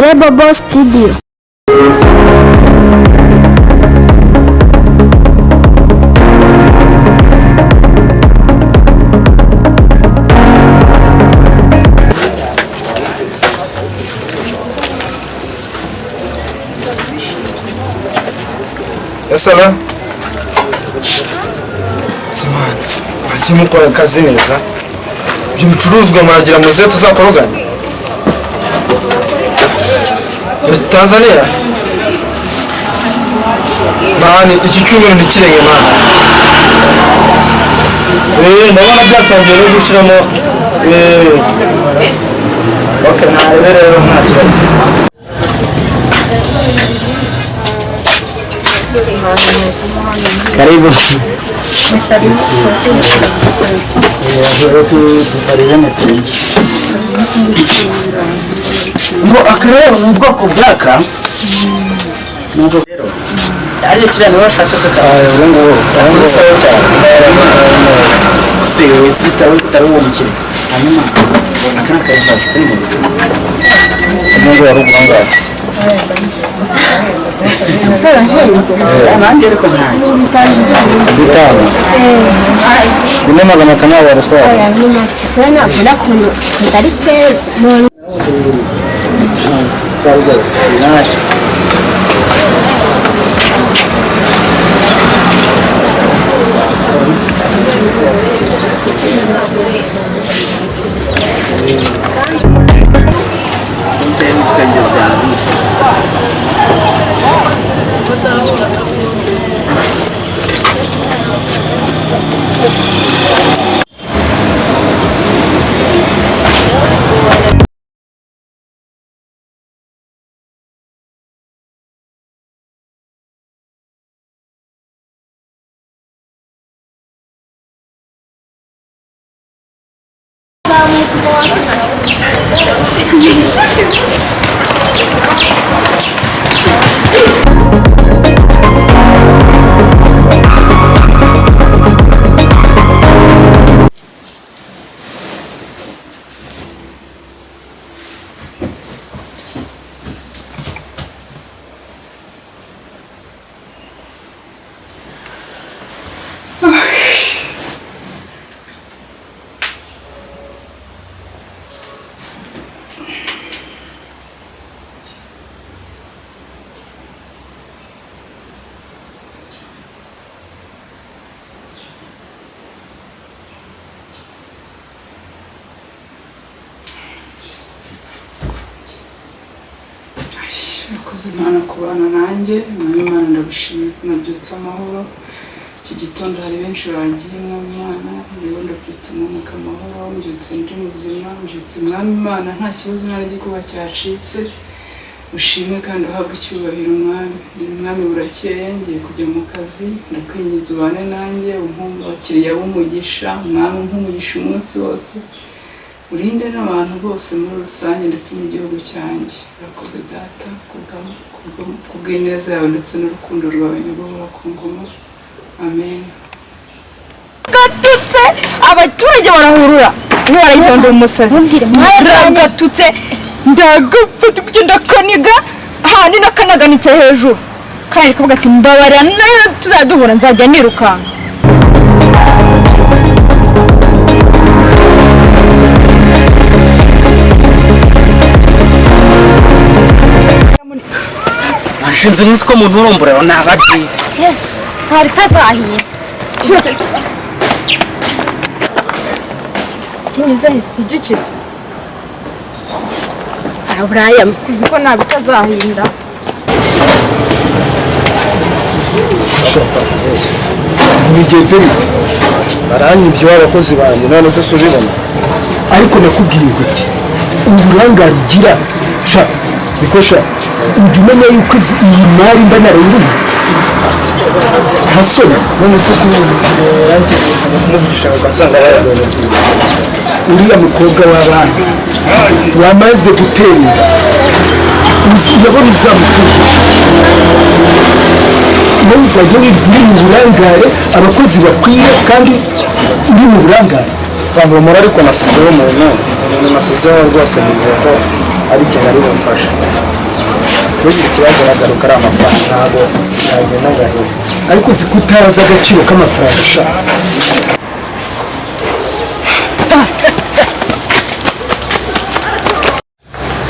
Bobo Studio. Esala Simani, mwagiye mukora akazi neza. Ibyo bicuruzwa muragira muze tuzakorogane muri Tanzania. Mani, iki cyumweru ntikirenge mani. Ndabona byatangiye no gushiramo. Okay, narebe rero nta kibazo. Karibu. Ngo aka rero ni ubwoko bw'aka, nubwo rero ariko kiriya niwe washaka kakaba Ubu ngubu, ubu ngubu sawa cyane. Se we sister we utari uwo mukire. Hanyuma aka ni akayesaje kari mu bicu. Ubu ngubu wari ubu ngaho. Nanjye ariko ntanjye Bitanu. 4,500 ya rusaza. Oya, ni make nabona ukuntu tutari keza none. Sawa rwose ntacyo. Urakoze Imana kubana nanjye. Mwami Imana, ndagushimiye ko nabyutse amahoro iki gitondo. Hari benshi bagiye. Mwami Imana, njyewe ndabyutse mpumeka amahoro, mbyutse ndi muzima, mbyutse, Mwami Imana, nta kibazo, nta n'igikuba cyacitse. Ushimwe kandi uhabwe icyubahiro, Mwami. Ndi Mwami, burakeye, ngiye kujya mu kazi. Ndakwinginze ubane nanjye, umpe abakiriya b'umugisha. Mwami, umpe umugisha umunsi wose, urinde n'abantu bose muri rusange ndetse n'igihugu cyanjye. Urakoze Data kubw'ineza yawe ndetse n'urukundo rwawe nyagahora ku ngoma. Amen. Gatutse abaturage barahurura, niba barayisonda umusazi. Gatutse ndagapfa kugenda kaniga handi nakanaganitse hejuru kandi kavuga ati mbabarira, nayo tuzaduhura nzajya nirukanka. Nshinze umunsi ko umuntu urombora nababyiye. Yesu, ntari tazahiye. Kinyuze hese Igikize. Buraya. Uzi ko ntabwo itazahinda. Bigenze bite? Baranyibye abakozi banjye, none se sujibona? Ariko nakubwiye ngo iki uburangare ugira sha niko sha ujya umenya yuko iyi mari mba narayibonye nta soni. None se kurangiye kumuvugisha ugasanga yaragenda? Uriya mukobwa w'abana wamaze gutera inda, urabona uzamutuye nawe uzajya wirirwa uri mu burangare, abakozi bakwiye kandi uri mu burangare. Humura ariko nasizeho umuntu nasizeho rwose nizeye ko ari ikintu ari bumfashe. Uretse ikibazo aragaruka ari amafaranga ntabwo nagenda ngahera. Ariko uzi ko utazi agaciro k'amafaranga sha.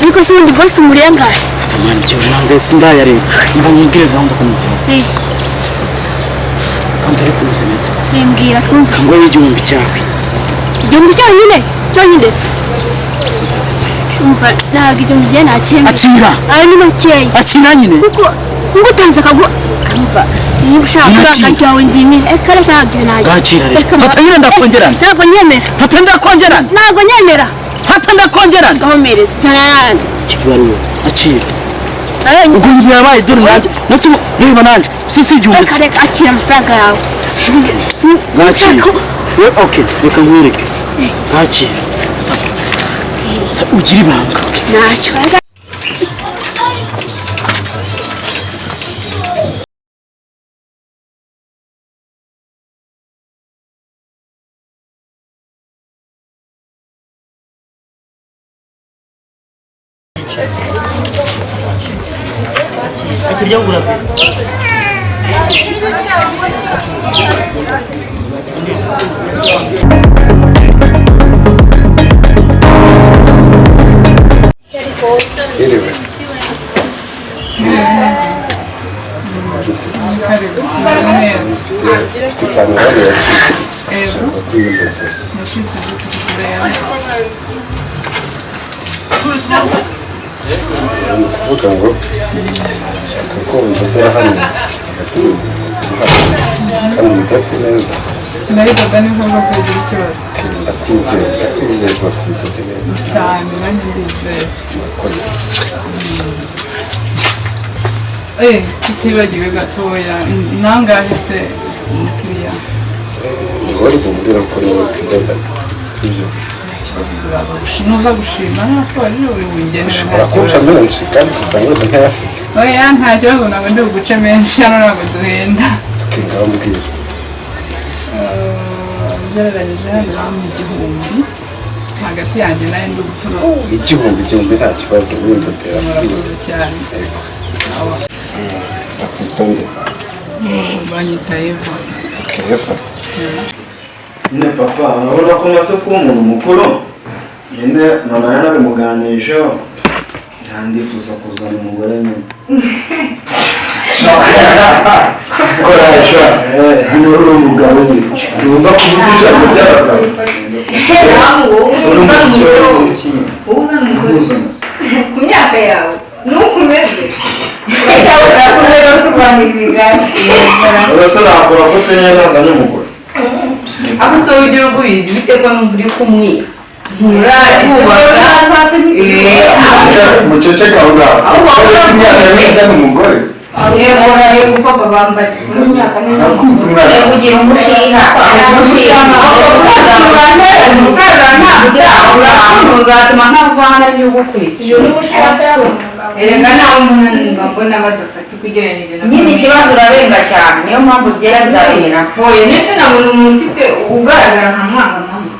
Ariko se ubundi bosi muriye angahe? Mwana cyo ntabwo sindayareba. Mva nkubwire gahunda uko imeze. Gahunda ariko imeze neza. Mbwira twumve. Ngo igihumbi cyawe. Igihumbi cyonyine? Cyonyine? Umva ntabwo igihumbi gihe ntakemera. Akira. Ayo ni makeya. Akira nyine. Kuko ngutanze akagu umva niba ushaka ibanga ryawe ndimire. Reka reka ntabwo najya. Gakira rero. Fata nyine ndakongerana. Ntabwo nyemera. Fata ndakongerana. Ntabwo nyemera. Fata ndakongerana. Gahomereza. Zana ayandi. Ikibaruwa. Akira. Ubwo njye yabaye dore nanjye. Nasi reba nanjye. Si igihumbi. Reka reka akira amafaranga yawe. Gakira. We okay, reka nkwereke. Gakira. Ugira ibanga. Ntacyo. Iriwe. Mfite ipantaro hano yacitse. Nshaka kuyidodera. Yacitse gute kureba? Ni ukuvuga ngo nshaka ko undodera hano hagati mu hano kandi uyidode neza. Ndayidoda neza rwose ugira ikibazo. Ndakwizeye, ndakwizeye rwose uyidode neza. Cyane nanjye ndizeye. Murakoze. Tutibagiwe gatoya nangahe se umukiriya? Wari kumbwira ko niwe udoda sibyo? Nuza gushima nta wari uri bugenere. Ushobora kunca menshi kandi ugasanga wenda ntayafite. Oya nta kibazo ntabwo ndi buguce menshi hano ntabwo duhenda. Tukinga bambwira. Ugereranyije hano ni 1000 hagati yanjye nayo ndi gutura. Igihumbi nta kibazo windodera Murakoze cyane. Akwitonde. Banyita Eva. Eva. Nyine papa urabona ko maze kuba umuntu mukuru nyine mama yanabimuganijeho ntandifuza kuzana umugore nyine. Koraje. Hano uri umugabo nyine. Ugomba kuvuza ijambo ry'abagabo. Uzana umugore ku myaka yawe nuko umeze urakomeza turwanira ibiganza. Urasa nakora ko utenya nazanye umugore. Aho usaba ugira ugubizi biterwa n'umva uri kumwe. Nturubaka. Muceceka aho ngaho. Uretse imyaka myiza ni umugore. Yego yego papa bambaye imyaka neza. Nakuze umwana. Kugira umushinga. Umusaza ntabwo uzatuma ntavana n'ugukurikiye. Erega nawe umuntu mbona badafata ugereranyije na nyine ikibazo urabenga cyane niyo mpamvu ugera bizabera. Oya ndetse nabona umuntu ufite ugaragara nka mwanga mama.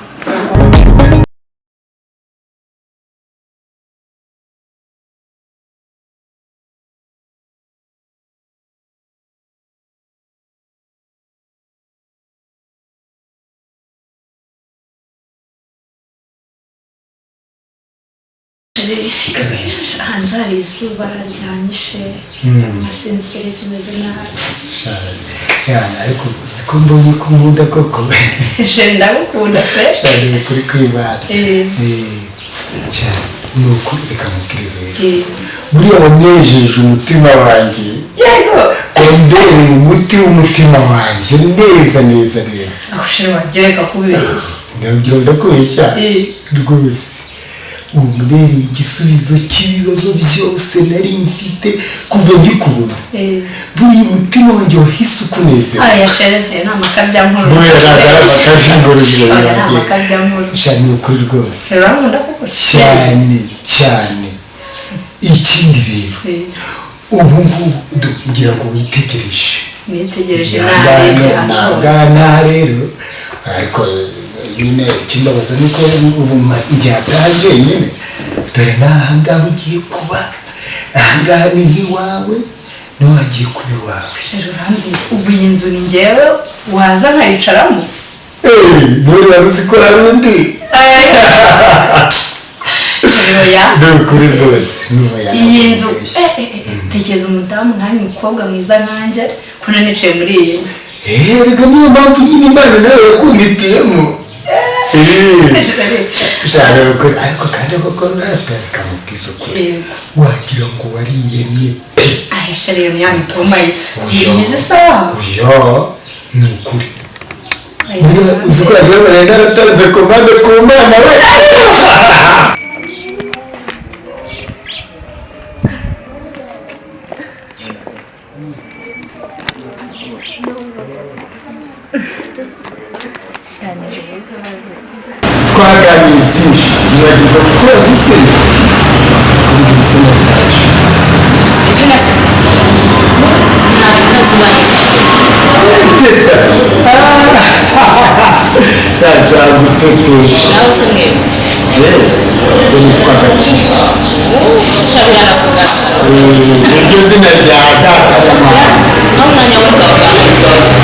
Hanze hari izuba ryanyishe amasinzi ikirere kimeze nabi. Ariko uzi ko mbonye ko nkunda koko. Ndagukunda pe. Shana ukuri kw'Imana. Ni ukuri reka nkubwire rero. Buriya wanejeje umutima wanjye. Yego. Wambereye umuti w'umutima wanjye neza neza neza. Aho shema gereka kubeshya. Ndagira ndakubeshya rwose. Umbereye igisubizo cy'ibibazo byose nari mfite kuva ngikubona. Buriya umutima wanjye wahise ukunezera. Aya shere ni amakabyankuru. Buriya ntabwo ari amakabyankuru ni amakabyankuru. Cyane ni ukuri rwose. Urankunda koko cyane cyane. Ikindi rero ubu ngubu ngira ngo witegereje. Nitegereje nabi. Nangana rero ariko Nyine ikimbabaza ni uko ubu njyataha njyenyine. Dore n'aha ngaha ugiye kuba, aha ngaha ni nk'iwawe, niho hagiye kuba iwawe. Chéri, urambeshya. Ubu iyi nzu ni njyewe waza nkayicaramo? None wari uzi ko hari undi? Oya. Ni ukuri rwose, nuba Iyi nzu, tekereza umudamu nkanjye, umukobwa mwiza nkanjye, ko nicaye muri iyi nzu. Reka, niyo mpamvu nyine Imana nawe yakumitiyemo. Shaka ukuri, ariko kandi koko reka mubwize ukuri, wagira ngo wariremye pe. Aya chéri, iyo myanya itumaye. Oya. Iyi sawa. Oya, ni ukuri. Buriya uzi ko wagira ngo nari naratanze komande ku Mana we. Twaganiriye byinshi, nibagirwa kukubaza izina. Kumbwira izina ryaje. Izina se ntabwo ntazibanye. Teta, nzagutetesha. Nawe se mwebwe? Yewe, njye nitwa Gakire. Shabira navuga. Niryo zina rya data na mama. Naho umwanya we nzawuganira ikibazo.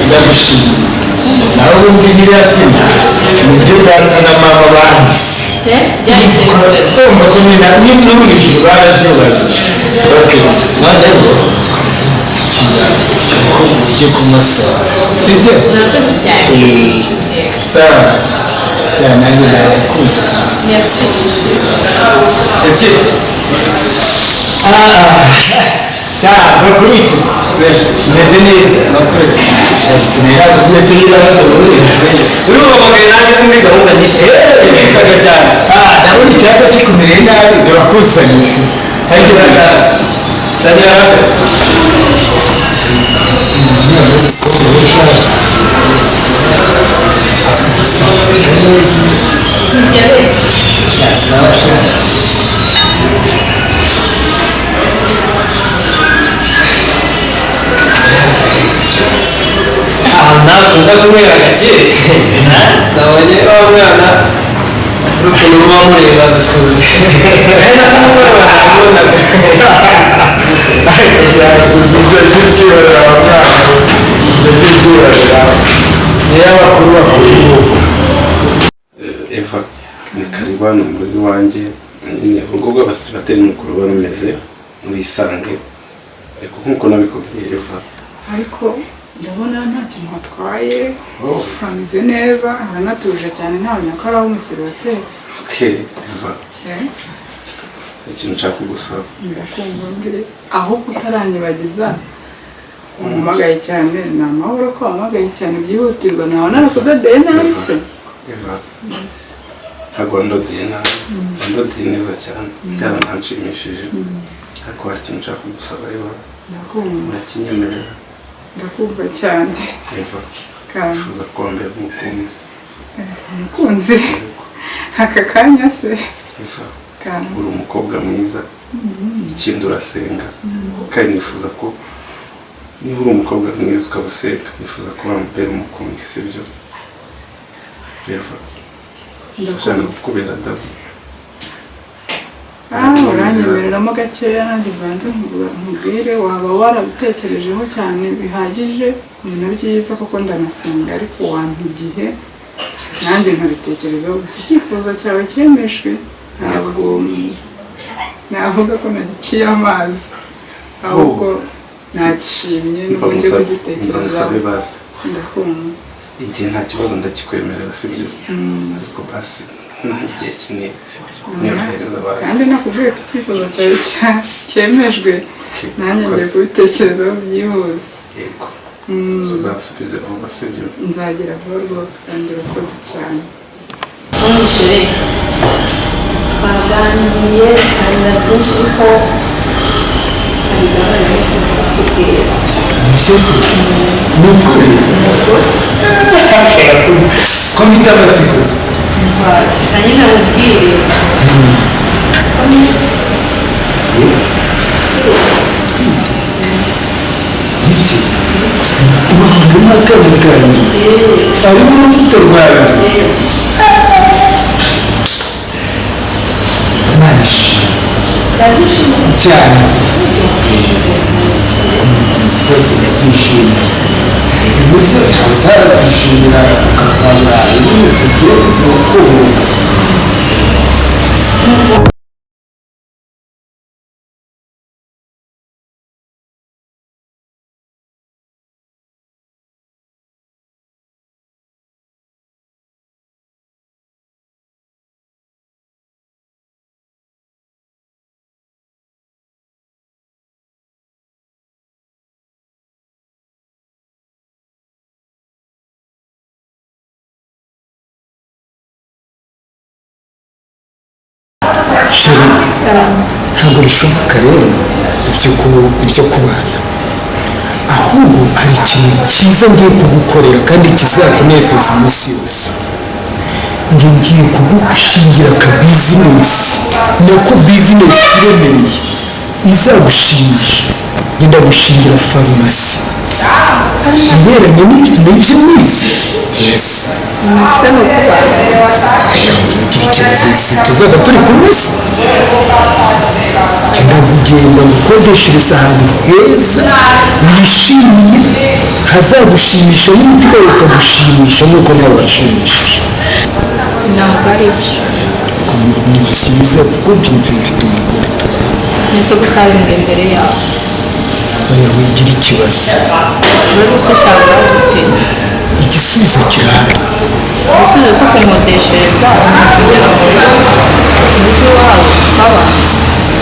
Ndagushimiye. Nawe ubundi ririya zina niryo data na mama bahise. Byahise bivuga. Urumva ko ni no mu ijuru barabyubahirije. Okay, noneho ko ujye kunywa sawa, sibyo? Murakoze cyane. Sawa sha, nanjye nagukunze kabisa. Merci. Gakire. Ah, bakurikiza. Meze neza. Sinari niba baduhurira. Urumva nanjye turi muri gahunda nyinshi. Twitaga cyane. Ah, ndabona icyapa kikumereye nabi, ndabakusanyije. Harya sangira hamwe. Umwana w'umukobwa w'ishatsi. Azi gusimbuka neza. Sha, sawa sha. Ahantu nakunda kunywera Gakire, nabonye wa mwana ukuntu muba mureba dusuze ari na kumugoroba namubonaga. Ibyo byihorera mwana, ibyo byihorera. Niyo abakuru bakuru. Eva, ni karibu hano mu rugo iwanjye. Nyine urugo rw'abasiribateri ni uko ruba rumeze, wisange. Ariko nk'uko nabikubwiye, Eva, Ariko ndabona nta kintu hatwaye, hameze neza, haranatuje cyane, nta ko ari umusiribateri. Okay Eva, ikintu nshaka kugusaba. Ndakumva, mbwire. Ahubwo utaranyibagiza, wampamagaye cyane, ni amahoro ko wampamagaye cyane byihutirwa? Ntawe narakudodeye nabi se? Eva, ntabwo wandodeye nabi, wandodeye neza cyane, byarananshimishije. Ariko hari ikintu nshaka kugusaba, Eva. Ndakumva. Urakinyemerera? Ndakumva cyane. Eva, Karame. nifuza ko wambera umukunzi. Umukunzi aka kanya se? Eva, Karame. uri umukobwa mwiza, ikindi urasenga, kandi nifuza ko niba uri umukobwa mwiza ukaba usenga, nifuza ko wambera umukunzi, sibyo Eva? Ndashaka Ndakumva. kukubera dabu. Ah, uranyemereramo gakeya nanjye mbanze nkubwire. Waba warabitekerejeho cyane bihagije, ni na byiza kuko ndanasenga, ariko wampa igihe nanjye nkabitekerezaho. Gusa icyifuzo cyawe cyemejwe, ntabwo navuga ko nagiciye amazi, ahubwo nagishimye Mva nubwo njye ngusabe, mva kugitekerezaho. ngusabe basi. Ndakumva. Igihe nta kibazo, ndakikwemerera, sibyo? Ariko basi igihe kinini, sibyo? Niyohereza basi. Kandi nakubwiye ko icyifuzo cyawe cyemejwe, nanjye ngiye kubitekerezaho byihuse. Yego. Uzansubize vuba, sibyo? Nzagira vuba rwose, kandi urakoze cyane. Mwishuri twaganiriye, tuganira byinshi, ariko hari gahunda yo kukubwira. Umusozi, ni ukuri ko mfite amatsiko se? Na nyine mubwire ko nyine Nibyo? Ubu harimo akana kanjye, harimo urubuto rwanjye. Imana ishimwe cyane rwose, ndabyishimiye. Uburyo ntawe utarakwishimira ukavana ibintu tugiye gusaba kunguka. Chérie, ntabwo bishoboka rero ibyo kubana, ahubwo hari ikintu cyiza ngiye kugukorera kandi kizakunezeza iminsi yose. Njye ngiye kugushingira aka business, nako business iremereye izagushimisha. Ngenda gushingira farumasi iberanye n'ibyo wize, yes. Ese ni ukubana? Ugira ikibazo si tuzaba turi kumwe se? Genda kugenda gukodeshereza ahantu heza wishimiye, hazagushimisha n'umutima wawe ukagushimisha nk'uko nawe washimishije. Ntabwo ari byo. Ni byiza kuko byinshi bifite umugore tubana. Ese ko utabimbwiye imbere yawe? Oya, wigira ikibazo. Ikibazo se cyaba gute? Igisubizo kirahari. Igisubizo cyo kunkodeshereza umuntu ugera mu rugo iwawe tukabana?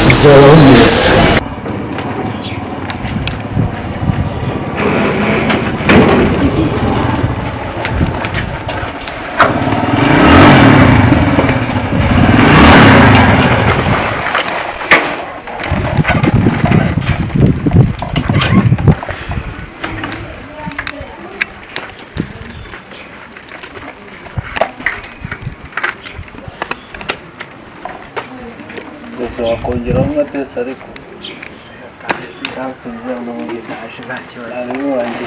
Bizabaho neza. Gusa wakongeraho nka pesa, ariko kansubiza n'ubundi Ndaje, nta kibazo. Ntabwo wanjye.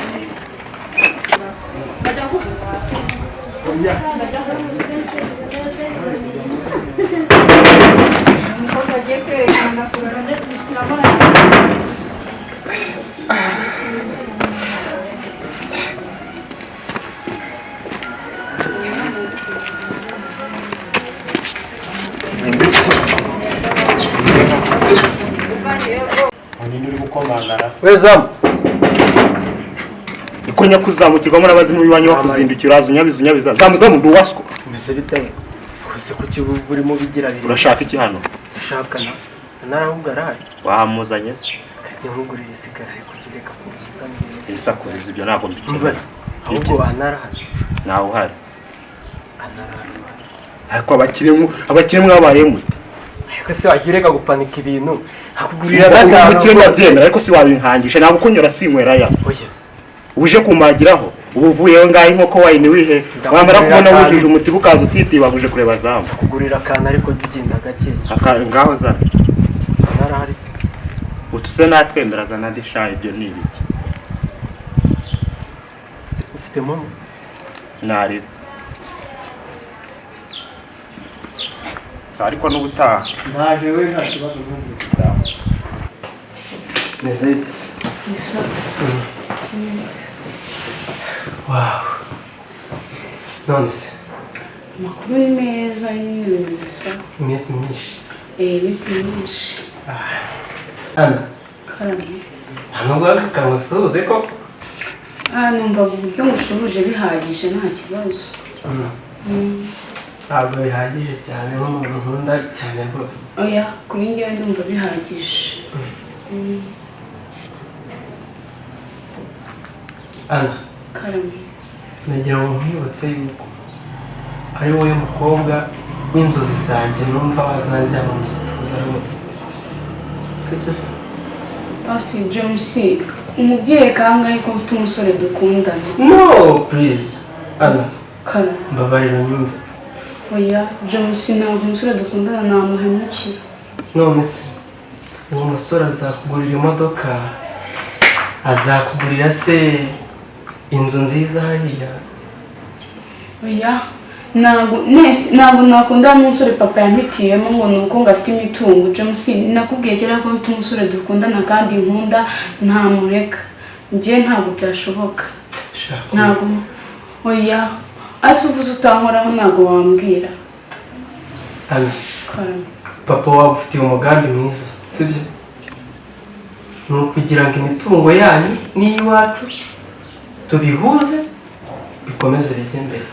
Umukobwa agiye kwerekana kurana gushyiramo. Ninde uri gukomangara? Wezamu. Niko nyakuzamukirwamo n'abazimu b'iwanyu bakuzindukira, uraza unyabiza unyabiza, zamu zamu, ndi uwasco. Umeze bite? Kuze kuki burimo bigira biri? Urashaka iki hano? Ndashaka na narahubwo arahari. Wamuzanye se? Kajya nkugurira isigara, ariko ujye ureka kuzuza neza. Insakuriza, ibyo ntabwo mbikeneye. Mbaza ahubwo. Iki se? Anarahari? Ntawe uhari. Anarahari. Ariko abakire mwabaye mute? Ariko se wajya ureka gupanika ibintu, akugurira Umva, uri n'akantu umukire rwose. Ndabyemera, ariko si wabinkangisha, ntabwo kunyura sinywera ya. Oya se. Uje kumagiraho ubu uvuyeho ngaho inkoko wayini wihe, wamara Ndakugurira kubona akantu. wujuje umutiba ukaza utitibaguje kureba zamu. Kugurira akantu, ariko jya ugenda gakeya. Ngaho za. Anarahari se? Utuse natwemera, zana andi sha, ibyo ni ibiki? Ufite momo? Narira ariko n'ubutaha. Naje we, nta kibazo n'ubu. Meze bite se? Isa. Wow, none se? Amakuru ni meza nyine, bimeze sawa. Iminsi myinshi. Iminsi myinshi. Ana. Karame. Nta nubwo kamusuhuze koko? Ah, numvaga uburyo ngusuhuje bihagije, nta kibazo. Ntabwo bihagije cyane nk'umuntu nkunda cyane rwose. Oya, kuri njyewe ndumva bihagije. Ana. Karame. Nagira ngo nkwibutse yuko ari wowe mukobwa w'inzozi zanjye, numva wazanjyana mu gituza rwose, sibyo se? Ati James, umubwire kangahe ko mfite umusore dukundana? No, please, Ana. Karame. Mbabarira nyumve. Oya James, ntabwo umusore dukundana namuhemukira. None se uwo musore azakugurira imodoka, azakugurira se Inzu nziza hariya. Oya, ntabwo nese, ntabwo nakundana n'umusore papa yampitiyemo ngo ni uko ngo afite imitungo. James, nakubwiye kera ko mfite umusore dukundana kandi nkunda, ntamureka. Njye ntabwo byashoboka, ntabwo. Oya, ase uvuze utankoraho, ntabwo wambwira. Ami. Karame. Papa wawe ufitiye umugambi mwiza, sibyo? Ni ukugira ngo imitungo yanyu n'iy'iwacu tubihuze, bikomeze bijye mbere.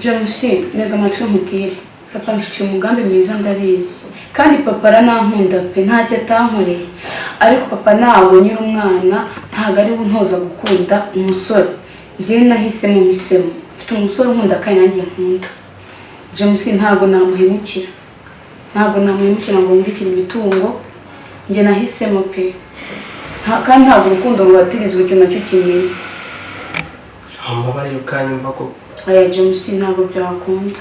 James, ntega amatwi nkubwire. Papa mfitiye umugambi mwiza, ndabizi, kandi papa aranankunda pe, ntacyo atankoreye. Ariko papa ntabwo nyiri umwana, ntabwo ari we untoza gukunda umusore. Njyewe nahisemo, mpisemo, mfite umusore unkunda kandi nanjye nkunda. James, ntabwo namuhemukira, ntabwo namuhemukira ngo nkurikire imitungo. Njye nahisemo pe. Kandi ntabwo urukundo ruhatirizwa, icyo nacyo kimenye. Mbabarira ukanyumva koko. Aya James, ntabwo byakunda.